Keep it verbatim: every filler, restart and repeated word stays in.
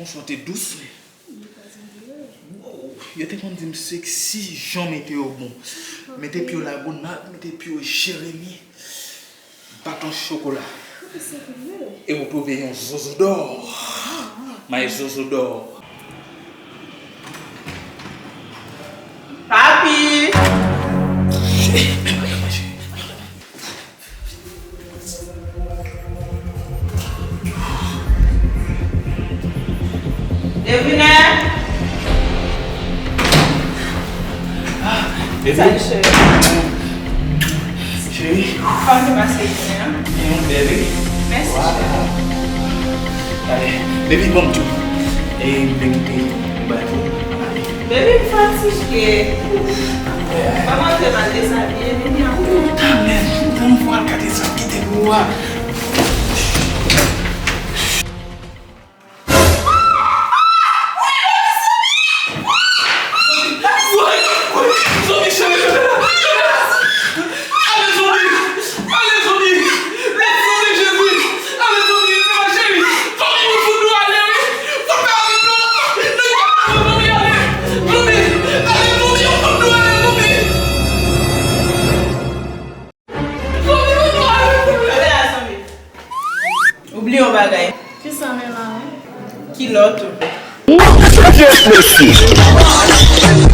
Yon chante dous. Wow, yo te konn di m seksi jan mete yo bon. Mete pye w Lagonav, mete pye w Jeremi. Baton chokola. E ou twouve yon zozo dò. My zozo dò. Papi! Devine! Baby. Salut, chérie. Chérie. Kòman te pase jounen an? Yon bèl, wi. Mèsi, chérie. Gade, baby, ban m tou. E m te kite yon bagay pou ou. Baby, m fatige. Ban m antre, m al dezabiye, baby, an. Puta, men, m tann pou al gade sa m kite pou ou a. Woy, woy, zonbi, cheve, cheve, cheve. Ale, zonbi! Ale, zonbi! Lèt zonbi, Jezi! Ale, zonbi, ma cheri! Zonbi, nou fout nou ale, wi! Fout nou ale, non! Nou fout nou ale! Zonbi! Ale, zonbi, nou fout nou ale, zonbi! Zonbi, fout nou ale, zonbi! Oubli yon bagay. Kisa men la, wi? Kilòt ou. Mesye!